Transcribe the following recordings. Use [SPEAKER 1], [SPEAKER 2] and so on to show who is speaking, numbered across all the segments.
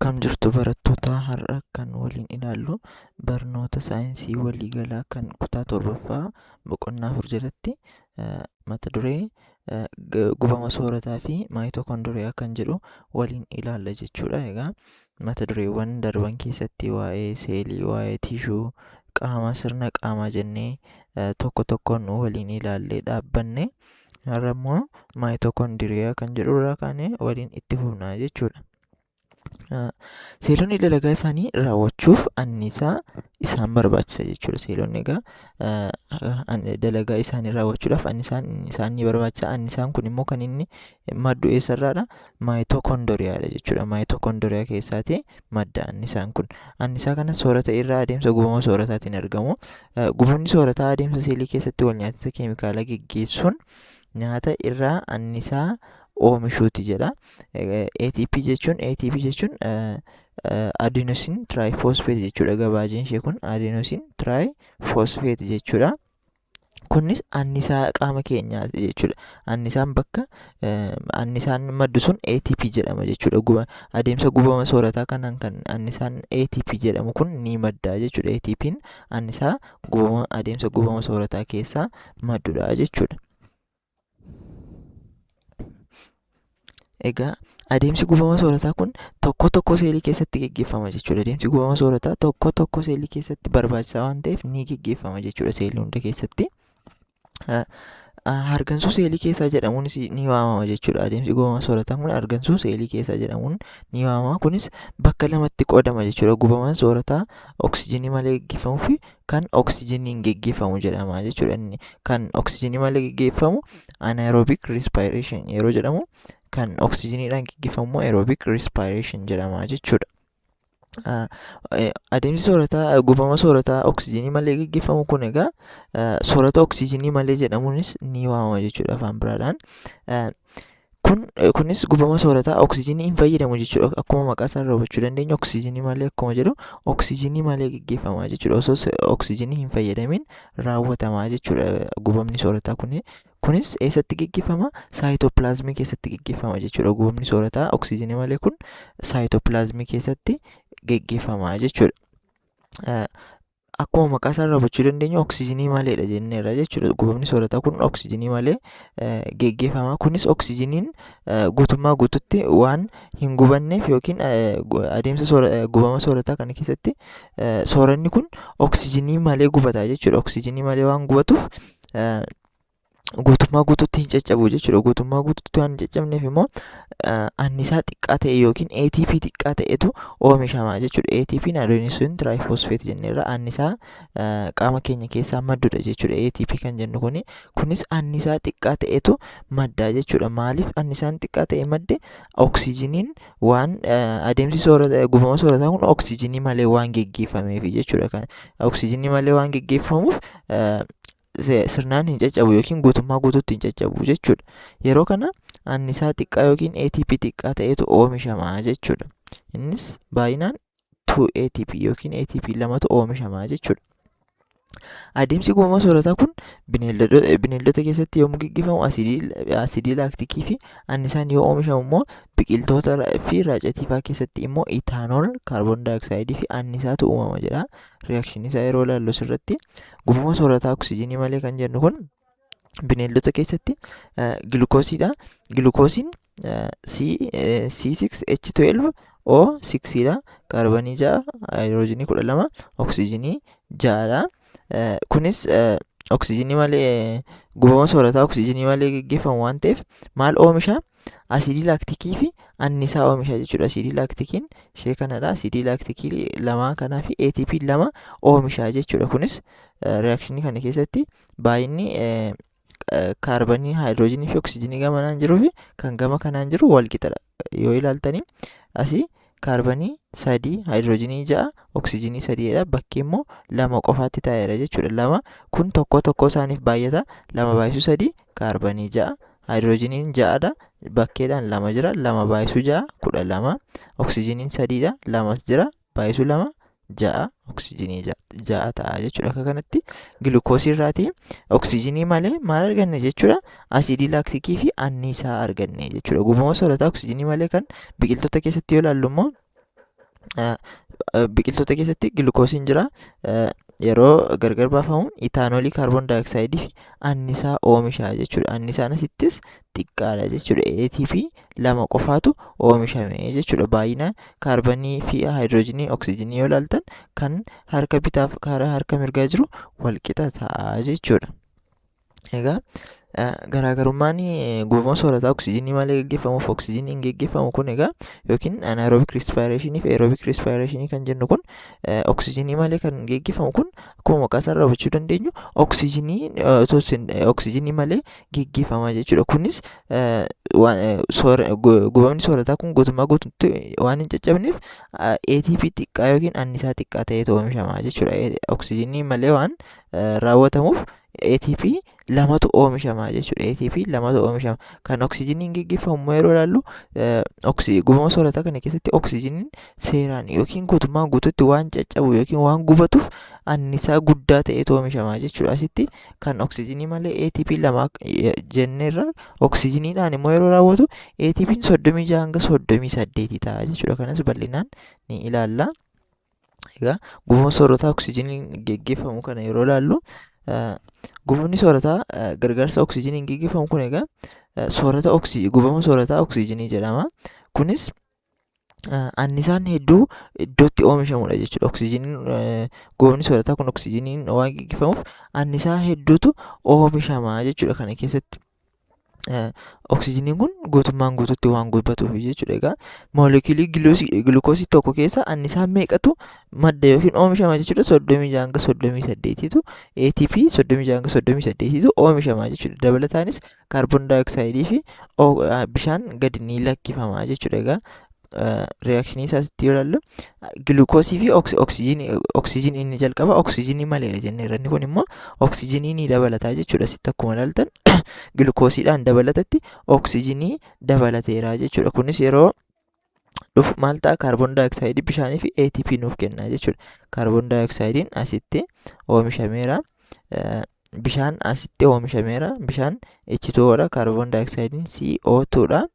[SPEAKER 1] Akkam jirtu barattoota? Har'a kan waliin ilaallu barnoota saayinsii waliigalaa kan kutaa torbaffaa boqonnaa 4 jalatti mata duree gubama soorataa fi maayitookondoriyaa kan jedhu waliin ilaalla jechuudha. Egaa mata dureewwan darban keessatti waa'ee seelii, waa'ee tishuu, qaama sirna qaamaa jennee tokko tokkoon waliin ilaallee dhaabbanne. Har'a immoo maayitookondiriyaa kan jedhu irraa kaanee waliin itti fufna jechuudha. Seelonni dalagaa isaanii raawwachuuf anniisaa isaan barbaachisa jechuudha. Seelonni egaa dalagaa isaanii raawwachuudhaaf anniisaan isaan ni barbaachisa. Anniisaan kun immoo kan inni maddu eessarraadha? Maayitookondoriyaadha jechuudha. Maayitookondoriyaa keessaati madda anniisaan kun. Anniisaa kana soorata irraa adeemsa gubama soorataatiin argamu. Gubamni soorataa adeemsa seelii keessatti wal nyaatinsa keemikaalaa geggeessuun nyaata irraa anniisaa oomishuuti jedha. ATP jechuun adenosine triphosphate jechuudha. Gabaajeen ishee kun adenosine triphosphate jechuudha. Kunis annisaa qaama keenyaati jechuudha. Annisaan bakka annisaan maddu sun ATP jedhama jechuudha. Adeemsa gubama soorataa kanaan kan annisaan ATP jedhamu kun ni madda jechuudha. ATP'n annisaa adeemsa gubama soorataa keessaa maddudha jechuudha. Egaa adeemsi gubama soorataa kun tokko tokko seelii keessatti geggeeffama jechuudha. Adeemsi gubama soorataa tokko tokko seelii keessatti barbaachisaa waan ta'eef ni geggeeffama jechuudha seelii hunda keessatti. Hargansuu seelii keessaa jedhamuunis ni waamama jechuudha. Adeemsi gubama soorataa kun hargansuu seelii keessaa jedhamuun ni waamama. Kunis bakka lamatti qoodama jechuudha. Gubaman soorataa oksijiinii malee geggeeffamuu fi kan oksijiiniin geggeeffamu jedhama jechuudha. Inni kan oksijiinii malee geggeeffamu anaerobic respiration yeroo jedhamu, kan oksijiiniidhaan geggeeffamu immoo aerobic respiration jedhama jechuudha. Adeemsi soorataa gubama soorataa oksijiinii malee geggeeffamu kun egaa soorata oksijiinii malee jedhamuunis ni waamama jechuudha afaan biraadhaan. Kunis gubama soorataa oksijiinii hin fayyadamu jechuudha. Akkuma maqaa isaa irraa hubachuu dandeenyu, oksijiinii malee akkuma jedhu oksijiinii malee geggeeffama jechuudha. Osoo oksijiinii hin fayyadamin raawwatama jechuudha gubamni soorataa kuni. Kunis eessatti geggeeffama? Saayitoopilaazmii keessatti geggeeffama jechuudha. Gubamni soorataa oksijiinii malee kun saayitoopilaazmii keessatti geggeeffama jechuudha. Akkuma maqaa isaa irraa hubachuu dandeenyu oksijiinii maleedha jenneerra jechuudha. Gubamni soorataa kun oksijiinii malee geggeeffama. Kunis oksijiiniin guutummaa guututti waan hin gubanneef yookiin adeemsa gubama soorataa kana keessatti sooranni kun oksijiinii malee gubata jechuudha. Oksijiinii malee waan gubatuuf guutummaa guutuutti hin caccabu jechuudha. Guutummaa guutuutti waan hin caccabneef immoo annisaa xiqqaa ta'e yookiin ATP xiqqaa ta'etu oomishama jechuudha. ATP'n adenosine triphosphate jenneerra, annisaa qaama keenya keessaa maddudha jechuudha. ATP kan jennu kuni kunis annisaa xiqqaa ta'etu madda jechuudha. Maaliif annisaan xiqqaa ta'e madde? Oksijiiniin waan adeemsi soorata gubama soorataa kun oksijiinii malee waan geggeeffameef jechuudha. Oksijiinii malee waan geggeeffamuuf sirnaan hin caccabu yookiin guutummaa guutuutti hin caccabu jechuudha. Yeroo kana annisaa xiqqaa yookiin ATP xiqqaa ta'etu oomishama jechuudha. Innis baay'inaan 2 ATP yookiin ATP lamatu oomishama jechuudha. Adeemsi gubama soorataa kun bineeldota keessatti yommuu gaggeeffamu asidii laaktikii fi annisaan yoo oomishamu immoo biqiltoota fi raacatii fa'aa keessatti immoo itaanool, kaarboon daayooksaayidii fi annisaatu uumama jedha. Riyaakshinii isaa yeroo ilaallu asirratti gubama soorataa oksijiinii malee kan jennu kun bineeldota keessatti gilukoosiidha. Gilukoosiin C6H12 O6 dha. Kaarbanii 6, haayidroojinii 12, oksijiinii 6dha. Kunis oksijiinii malee gubama soorataa oksijiinii malee gaggeeffamu waan ta'eef maal oomisha? Asiidii laaktikii fi annisaa oomisha jechuudha. Asiidii laaktikiin ishee kanadha. Asiidii laaktikii lamaa kanaa fi ATP 2 oomisha jechuudha. Kunis reaakshinii kana keessatti baay'inni kaarbanii, haayidroojinii fi oksijiinii gamanaan jiruu fi kan gama kanaan jiru wal qixadha. Yoo ilaaltanii asii kaarbanii 3, haayidroojinii 6, oksijiinii 3dha. Bakki immoo 2 qofaatti taa'eera jechuudha. 2 kun tokko tokko isaaniif baay'ata. 2 baay'isuu 3 kaarbanii 6, haayidroojiniin 6dha. Bakkeedhaan 2 jira. 2 baay'isuu 6 12. Oksijiiniin 3dha. 2s jira. Baay'isuu 2 6, oksijiinii 6 ta'a jechuudha. Akka kanatti gilukoosii irraatii oksijiinii malee maal arganne jechuudha? Asiidii laaktikii fi anniisaa arganne jechuudha. Gubama soorataa oksijiinii malee kan biqiltoota keessatti yoo ilaallu immoo Biqiltoota keessatti gilukoosiin jira. Yeroo gargar baafamu itaanoolii, kaarboon daayoksayidii fi annisaa oomisha jechuudha. Annisaan asittis xiqqaadha jechuudha. ATP 2 qofaatu oomishame jechuudha. Baay'ina kaarbanii fi haayidroojinii, oksijiinii yoo ilaaltan kan harka bitaaf karaa harka mirgaa jiru wal qixa ta'a jechuudha. Egaa garaagarummaan gubama soorataa oksijiinii malee gaggeeffamuuf oksijiiniin gaggeeffamu kun egaa yookiin anaerobic respiration fi aerobic respiration kan jennu kun, oksijiinii malee kan gaggeeffamu kun akkuma maqaa isaa irraa hubachuu dandeenyu oksijiinii malee gaggeeffama jechuudha. Kunis gubamni soorataa kun guutummaa guutuutti waan hin caccabneef ATP xiqqaa yookiin annisaa xiqqaa ta'etu oomishama jechuudha. Oksijiinii malee waan raawwatamuuf ATP 2tu oomishama jechuudha. ATP 2tu oomishama. Kan oksijiiniin gaggeeffamu immoo yeroo ilaallu, gubama soorataa kana keessatti oksijiiniin seeraan yookiin guutummaan guutuutti waan caccabu yookiin waan gubatuuf annisaa guddaa ta'etu oomishama jechuudha. Asitti kan oksijiinii malee ATP 2 jenneerra, oksijiiniidhaan immoo yeroo raawwatu ATP'n 36 hanga 38 ta'a jechuudha. Kanas bal'inaan ni ilaalla. Egaa gubama soorataa oksijiiniin geggeeffamu kana yeroo ilaallu, gubamni soorataa gargaarsa oksijiiniin geggeeffamu kun egaa soorata gubama soorataa oksijiinii jedhama. Kunis annisaan hedduu iddootti oomishamudha jechuudha. Oksijiiniin, gubamni soorataa kun oksijiiniin waan geggeeffamuuf annisaa hedduutu oomishama jechuudha kana keessatti. Oksijiiniin kun guutummaan guutuutti waan gubatuuf jechuudha. Egaa moolekiyulii gilukoosii tokko keessa annisaa meeqatu madda yookiin oomishama jechuudha? 36 hanga 38tu, ATP 36 hanga 38tu oomishama jechuudha. Dabalataanis kaarboon daayoksayidii fi bishaan gadi ni lakkifama jechuudha. Egaa reakshinii isaa asitti yoo ilaallu, gilukoosii fi oksijiinii inni jalqaba oksijiinii maleedha jenneerra. Inni kun immoo oksijiinii ni dabalataa jechuudha. Asitti akkuma ilaaltan gilukoosiidhaan dabalatatti oksijiinii dabalateera jechuudha. Kunis yeroo dhufu maal ta'a? Kaarboon daayoksayidii, bishaanii fi ATP nuuf kenna jechuudha. Kaarboon daayoksayidiin asitti oomishameera. Bishaan asitti oomishameera. Bishaan H2O dha. Kaarboon daayoksaayidiin CO2 dha.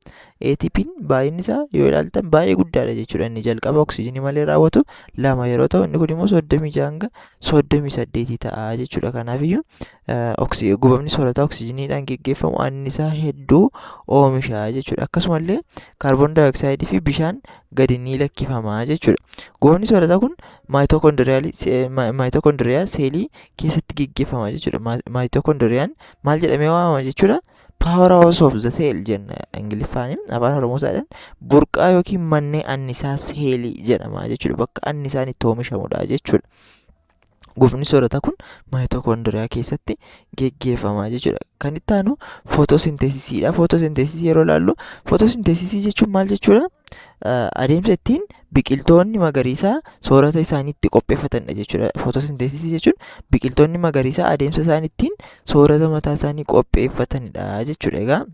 [SPEAKER 1] ATP'n baay'inni isaa yoo ilaaltan baay'ee guddaadha jechuudha. Inni jalqaba oksijiinii malee raawwatu 2 yeroo ta'u, inni kun immoo 36 hanga 38 ta'a jechuudha. Kanaafiyyuu gubamni soorataa oksijiiniidhaan geggeeffamu annisaa hedduu oomisha jechuudha. Akkasumallee kaarboon daayoksayidii fi bishaan gadi ni lakkifama jechuudha. Gubamni soorataa kun maayitokoondiriyaa seelii keessatti geggeeffama jechuudha. Maayitokoondiriyaan maal jedhamee waamama jechuudha? Power house of the cell jenna Ingiliffaan, afaan Oromoo isaadhaan burqaa yookiin manneen annisaa seelii jedhama jechuudha. Bakka annisaan itti oomishamudha jechuudha. Gubni soorataa kun maayitokoondiriyaa keessatti geggeeffama jechuudha. Kan itti aanu footosinteesisiidha. Footosinteesisii yeroo ilaallu, footosinteesisii jechuun maal jechuudha? Adeemsa ittiin biqiltoonni magariisaa soorata isaanii itti qopheeffatanidha jechuudha. Footosinteesisii jechuun biqiltoonni magariisaa adeemsa isaan ittiin soorata mataa isaanii qopheeffatanidha jechuudha. Egaa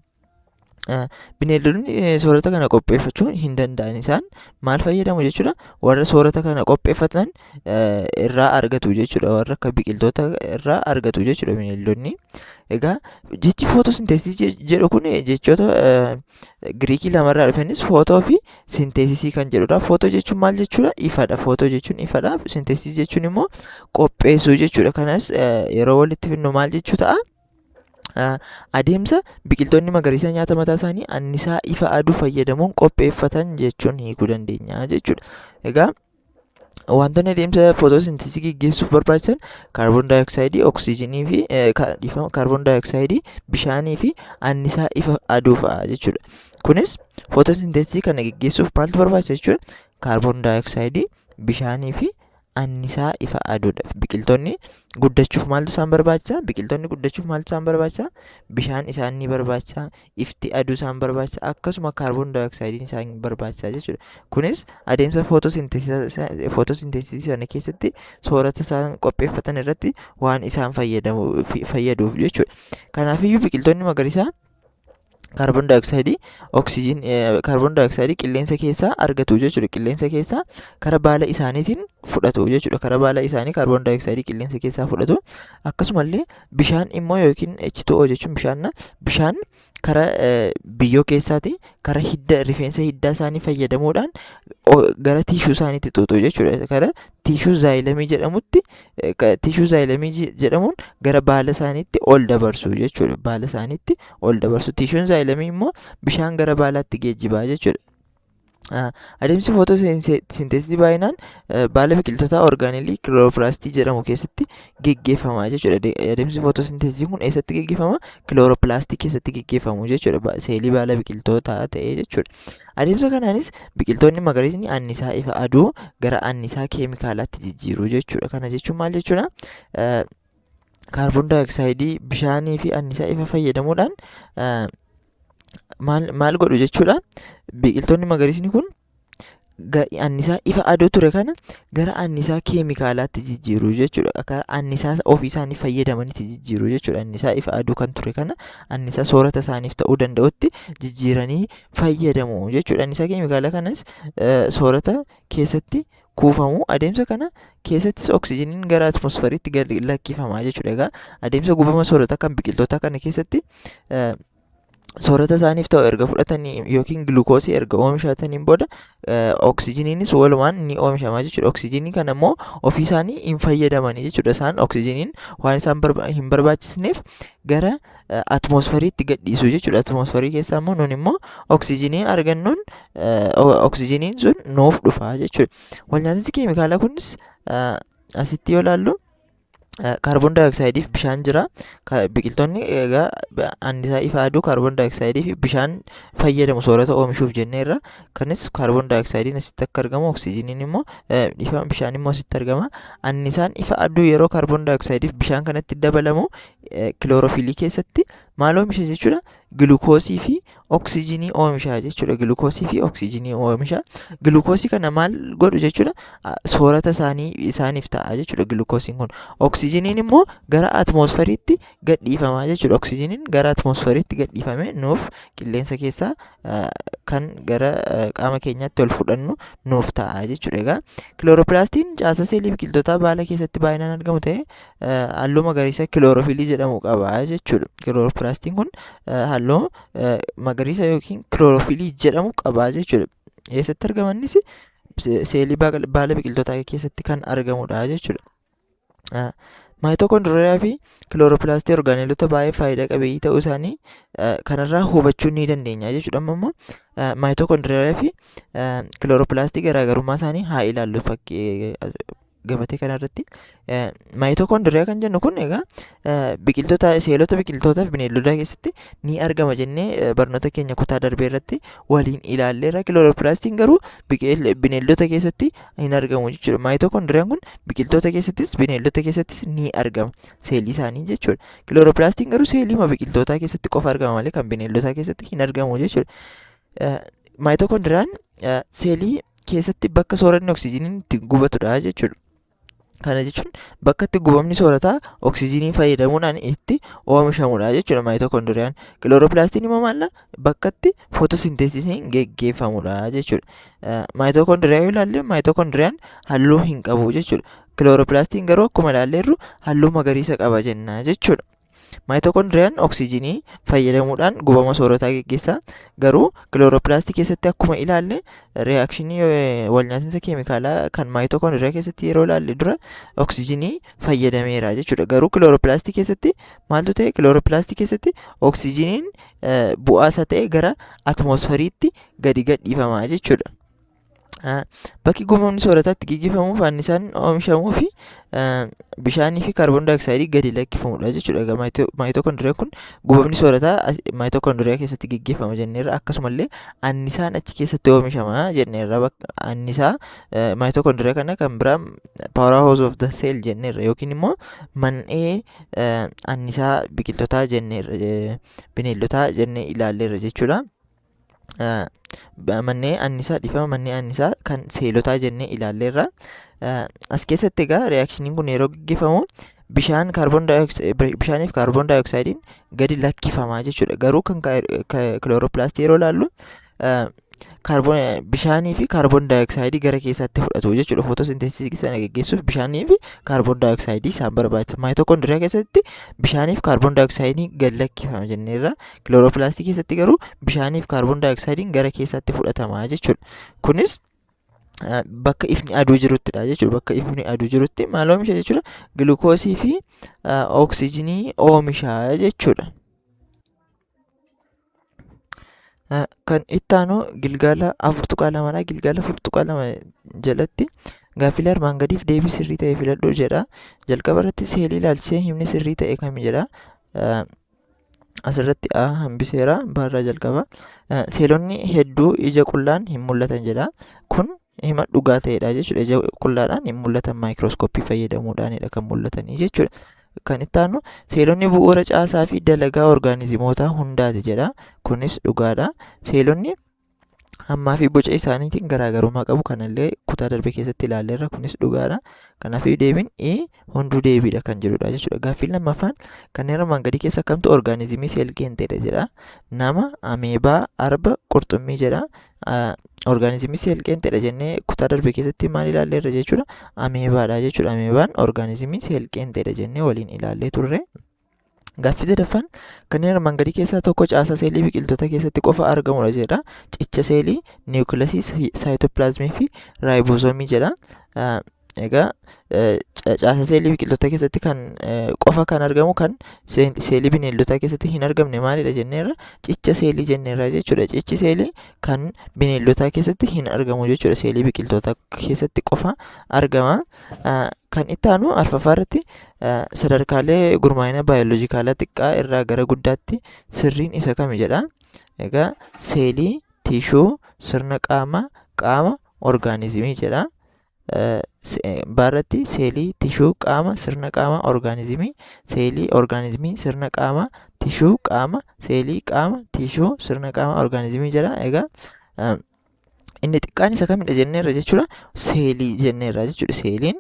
[SPEAKER 1] bineeldonni soorata kana qopheeffachuu hin danda'an. Isaan maal fayyadamu jechuudha? Warra soorata kana qopheeffatan irraa argatu jechuudha. Warra akka biqiltoota irraa argatu jechuudha bineeldonni. Egaa jechi footosinteesisii jedhu kun jechoota Giriikii lamarraa dhufanis footoo fi sinteesisii kan jedhudha. Footoo jechuun maal jechuudha? Ifadha. Footoo jechuun ifadha. Sinteesisii jechuun immoo qopheessuu jechuudha. Kanas yeroo walitti fidnu maal jechuu ta'a? Adeemsa biqiltoonni magariisaa nyaata mataa isaanii annisaa ifa aduu fayyadamuun qopheeffatan jechuun hiikuu dandeenya jechuudha. Egaa wantoonni adeemsa footosinteesisii geggeessuuf barbaachisan kaarboon daayoksayidii, oksijiinii fi dhiifama, kaarboon daayoksayidii, bishaanii fi annisaa ifa aduu fa'a jechuudha. Kunis footosinteesisii kana geggeessuuf maaltu barbaachisa jechuudha? Kaarboon daayoksayidii, bishaanii fi annisaa ifa aduudha. Biqiltoonni guddachuuf maaltu isaan barbaachisa? Biqiltoonni guddachuuf maaltu isaan barbaachisa? Bishaan isaan ni barbaachisa, ifti aduu isaan barbaachisa, akkasuma kaarboon daayoksaayidiin isaan barbaachisa jechuudha. Kunis adeemsa footoosinteesisii sana keessatti soorata isaan qopheeffatan irratti waan isaan fayyaduuf jechuudha. Kanaafiyyuu biqiltoonni magariisaa kaarboon daayoksayidii oksijiin kaarboon daayoksayidii qilleensa keessaa argatu jechuudha. Qilleensa keessaa karaa baala isaaniitiin fudhatu jechuudha. Karaa baala isaanii kaarboon daayoksayidii qilleensa keessaa fudhatu. Akkasumallee bishaan immoo yookiin H2O jechuun bishaan, bishaan Kara biyyoo keessaati kara hidda rifeensa hiddaa isaanii fayyadamuudhaan gara tissue isaaniitti xuuxu jechuudha. Kara tissue xylemii jedhamutti, tissue xylemii jedhamuun gara baala isaaniitti ol dabarsu jechuudha. Baala isaaniitti ol dabarsu. Tissueun xylemii immoo bishaan gara baalaatti geejjibaa jechuudha. Adeemsi footoosinteesisii baay'inaan baala biqiltootaa organelle kilooroppilaastii jedhamu keessatti geggeeffama jechuudha. Adeemsi footoosinteesisii kun eessatti geggeeffama? Kilooroppilaastii keessatti geggeeffamu jechuudha. Seelii baala biqiltootaa ta'ee jechuudha. Adeemsa kanaanis biqiltoonni magariisni annisaa ifa aduu gara annisaa keemikaalaatti jijjiiru jechuudha. Kana jechuun maal jechuudha? Kaarboon daayoksayidii, bishaanii fi annisaa ifa fayyadamuudhaan maal godhu jechuudha? Biqiltoonni magariisni kun annisaa ifa aduu ture kana gara annisaa keemikaalaatti jijjiiru jechuudha. Gara annisaa ofii isaanii fayyadamanitti jijjiiru jechuudha. Annisaa ifa aduu kan ture kana annisaa soorata isaaniif ta'uu danda'utti jijjiiranii fayyadamu jechuudha. Annisaa keemikaalaa kanas soorata keessatti kuufamu. Adeemsa kana keessattis oksijiniin gara atmosferiitti gadi lakkifama jechuudha. Egaa adeemsa gubama soorataa kan biqiltootaa kana keessatti soorata isaaniif ta'u erga fudhatanii yookiin gilukoosii erga oomishataniin booda oksijiniinis walumaan ni oomishama jechuudha. Oksijinii kana immoo ofii isaanii hin fayyadamanii jechuudha. Isaan oksijiniin waan isaan hin barbaachisneef gara atmosferiitti gadhiisu jechuudha. Atmosferii keessaa immoo nun immoo oksijinii argannuun oksijiniin sun nuuf dhufa jechuudha. Walnyaatinsi keemikaalaa kunis asitti yoo ilaallu, kaarboon daayoksaayidiif bishaan jira. Biqiltoonni egaa annisaa ifa aduu, kaarboon daayoksayidii fi bishaan fayyadamu soorata oomishuuf jenneerra. Kanis kaarboon daayoksaayidiin asitti akka argamu, oksijiniin immoo, bishaan immoo asitti argama. Annisaan ifa aduu yeroo kaarboon daayoksaayidiif bishaan kanatti dabalamu kiloorofiilii keessatti maal oomisha jechuudha? Gilukoosii fi oksijinii oomisha jechuudha. Gilukoosii fi oksijinii oomisha. Gilukoosii kana maal godhu jechuudha? Soorata isaanii isaaniif ta'a jechuudha gilukoosiin kun. Oksijiniin immoo gara atmosferiitti gadhiifama jechuudha. Oksijiniin gara atmosferiitti gadhiifamee nuuf qilleensa keessaa kan gara qaama keenyaatti ol fudhannu nuuf ta'a jechuudha. Egaa kilooroppilaastiin caasa seelii biqiltootaa baala keessatti baay'inaan argamu ta'ee halluu magariisa kiloorofiilii jedhamu qaba jechuudha. Kilooroppilaastiin kun halluu magariisa yookiin kiloorofiilii jedhamu qaba jechuudha. Eessatti argama innis? Seelii baala biqiltootaa keessatti kan argamudha jechuudha. Maayitookondiriyaa fi kilooroppilaastii orgaaneelota baay'ee faayidaa qabeeyyii ta'uu isaanii kanarraa hubachuu ni dandeenya jechuudha. Amma immoo maayitookondiriyaa fi kilooroppilaastii garaagarummaa isaanii haa ilaallu fakkii gabatee kanarratti. Maayitookondiriyaa kan jennu kun egaa biqiltoota, seelota biqiltootaa fi bineeldotaa keessatti ni argama jennee barnoota keenya kutaa darbee irratti waliin ilaalleerra. Kilooroppilaastiin garuu bineeldota keessatti hin argamu jechuudha. Maayitookondriyaan kun biqiltoota keessattis bineeldota keessattis ni argama seelii isaanii jechuudha. Kilooroppilaastiin garuu seeliima biqiltootaa keessatti qofa argama malee kan bineeldotaa keessatti hin argamu jechuudha. Maayitookondriyaan seelii keessatti bakka sooranni oksijiniin itti gubatudha jechuudha. Kana jechuun bakka itti gubamni soorataa oksijinii fayyadamuudhaan itti oomishamudha jechuudha maayitookondriyaan. Kilooroppilaastiin immoo maalla? Bakka itti footosinteesisiin geggeeffamudha jechuudha. Maayitookondriyaa yoo ilaalle, maayitookondriyaan halluu hin qabu jechuudha. Kilooroppilaastiin garuu akkuma ilaalleerru halluu magariisa qaba jenna jechuudha. Maayitookondriyaan oksijinii fayyadamuudhaan gubama soorataa geggeessa. Garuu kilooroppilaastii keessatti akkuma ilaalle, reactionii walnyaatinsa keemikaalaa kan maayitookondriyaa keessatti yeroo ilaalle dura oksijinii fayyadameera jechuudha. Garuu kilooroppilaastii keessatti maaltu ta'e? Kilooroppilaastii keessatti oksijiniin bu'aa isa ta'e gara atmosferiitti gadi gadhiifama jechuudha. Bakki gubamni soorataa itti gaggeeffamuuf, annisaan oomishamuu fi bishaanii fi kaarboon daayoksayidii gadi lakkifamudha jechuudha. Egaa maayitookondriyaan kun gubamni soorataa maayitookondriyaa keessatti gaggeeffama jenneerra, akkasumallee annisaan achi keessatti oomishama jenneerra. Annisaa maayitookondriyaa kana kan biraa power house of the cell jenneerra yookiin immoo man'ee annisaa biqiltootaa jenneerra, bineeldotaa jennee ilaalleerra jechuudha. Manneen annisaa, dhiifama, manneen annisaa kan seelotaa jennee ilaalleerra. As keessatti egaa reactioniin kun yeroo gaggeeffamu bishaan kaarboon bishaanii fi kaarboon daayoksaayidiin gadi lakkifamaa jechuudha. Garuu kan kilooroppilaastii yeroo ilaallu Bishaanii fi kaarboon daayoksayidii gara keessaatti fudhatu jechuudha. Footoosinteesisii sana geggeessuuf bishaanii fi kaarboon daayoksayidii isaan barbaachisa. Maayitokoondiriyaa keessatti bishaanii fi kaarboon daayoksayidii gad lakkifama jenneerra. Kilooroopilaastii keessatti garuu bishaanii fi kaarboon daayoksaayidiin gara keessaatti fudhatama jechuudha. Kunis bakka ifni aduu jiruttidha jechuudha. Bakka ifni aduu jirutti maal oomisha jechuudha? Gilukoosii fi oksijinii oomisha jechuudha. Kan itti aanu gilgaala 4.2 dha. Gilgaala 4.2 jalatti gaaffilee armaan gadiif deebii sirrii ta'e filadhu jedha. Jalqaba irratti seelii ilaalchisee himni sirrii ta'e kami jedha. Asirratti A hambiseera baarraa jalqaba. Seelonni hedduu ija qullaan hin mul'atan jedha. Kun hima dhugaa ta'edha jechuudha. Ija qullaadhaan hin mul'atan maayikirooskooppii fayyadamuudhaanidha kan mul'atanii jechuudha. Kan itti aanu seelonni bu'uura caasaa fi dalagaa orgaanizimootaa hundaati jedha. Kunis dhugaadha. Seelonni hammaa fi boca isaaniitiin garaagarummaa qabu. Kanallee kutaa darbe keessatti ilaalleerra. Kunis dhugaadha. Kanaafuu deebiin E hunduu deebiidha kan jedhudha jechuudha. Gaaffiin lammaffaan kanneen armaan gadii keessa kamtu orgaanizimii seelqeenxeedha jedha. Nama, ameebaa, arba, qurxummii jedha. Orgaanizimii seelqeenxeedha jennee kutaa darbe keessatti maal ilaalleerra jechuudha. Ameebaadha jechuudha. Ameebaan orgaanizimii seelqeenxeedha jennee waliin ilaallee turre. Gaaffii sadaffaan kanneen armaan gadii keessaa tokko caasaa seelii biqiltoota keessatti qofa argamudha jedha. Cicha seelii, niwukilasii, saayitoopilaazmii fi raayiboozomii jedha. Egaa caasaa seelii biqiltoota keessatti kan qofa kan argamu kan seelii bineeldotaa keessatti hin argamne maalidha jenneerra? Cicha seelii jenneerra jechuudha. Cichi seelii kan bineeldotaa keessatti hin argamu jechuudha. Seelii biqiltootaa keessatti qofa argama. Kan itti aanu arfaffaa irratti sadarkaalee gurmaa'ina baayoloojikaalaa xiqqaa irraa gara guddaatti sirriin isa kami jedha. Egaa seelii, tishuu, sirna qaamaa, qaama, orgaanizimii jedha. Baarratti seelii, tishuu, qaama, sirna qaamaa, orgaanizimii, seelii, orgaanizimii, sirna qaamaa, tishuu, qaama, seelii, qaama, tishuu, sirna qaamaa, orgaanizimii jedha. Egaa inni xiqqaan isa kamidha jenneerra jechuudha? Seelii jenneerra jechuudha. Seeliin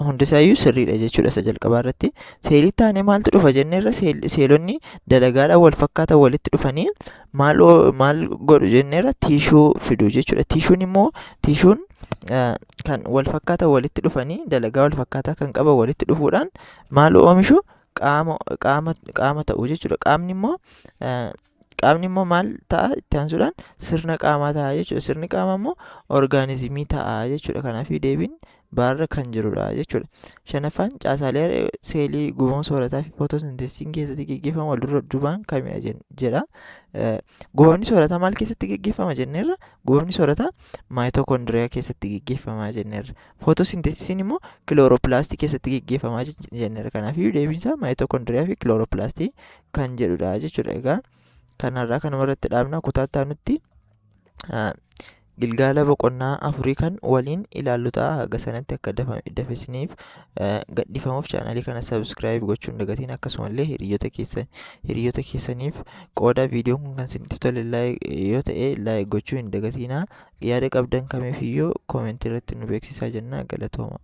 [SPEAKER 1] hundisaayyuu sirriidha jechuudha isa jalqabaa irratti. Seelii taanee maaltu dhufa jenneerra? Seelonni dalagaadhaan wal fakkaatan walitti dhufanii maal maal godhu jenneerra? Tiishuu fidu jechuudha. Tiishuun immoo tiishuun kan wal fakkaatan walitti dhufanii dalagaa wal fakkaataa kan qaban walitti dhufuudhaan maal oomishu? Qaama qaama qaama ta'u jechuudha. Qaamni immoo maal ta'a? Itti aansuudhaan sirna qaamaa ta'a jechuudha. Sirni qaamaa immoo orgaanizimii ta'a jechuudha. Kanaafuu deebiin baarra kan jirudha jechuudha. Shanaffaan caasaalee seelii gubama soorataa fi footoosinteesiin keessatti geggeeffamu wal dura duubaan kamidha jedha. Gubamni soorataa maal keessatti geggeeffama jenneerra? Gubamni soorataa maayitokoondiriyaa keessatti geggeeffama jenneerra. Footoosinteesisiin immoo kilooroopilaastii keessatti geggeeffama jenneerra. Kanaafuu deebiin isaa maayitokoondiriyaa fi kilooroopilaastii kan jedhudha jechuudha. Egaa kanarraa kanuma irratti dhaabna kutaa itti aanutti gilgaala boqonnaa afurii kan waliin ilaallu ta'a. Haga sanatti akka dafisniif gadhiifamuuf chaanalii kana subscribe gochuun dagatiin akkasumallee hiriyoota keessaniif qooda viidiyoon kun kan isinitti tole yoo ta'e like gochuu hin dagatinaa. Yaada qabdan kamiifiyyuu koomentii irratti nu beeksisaa jenna galatooma.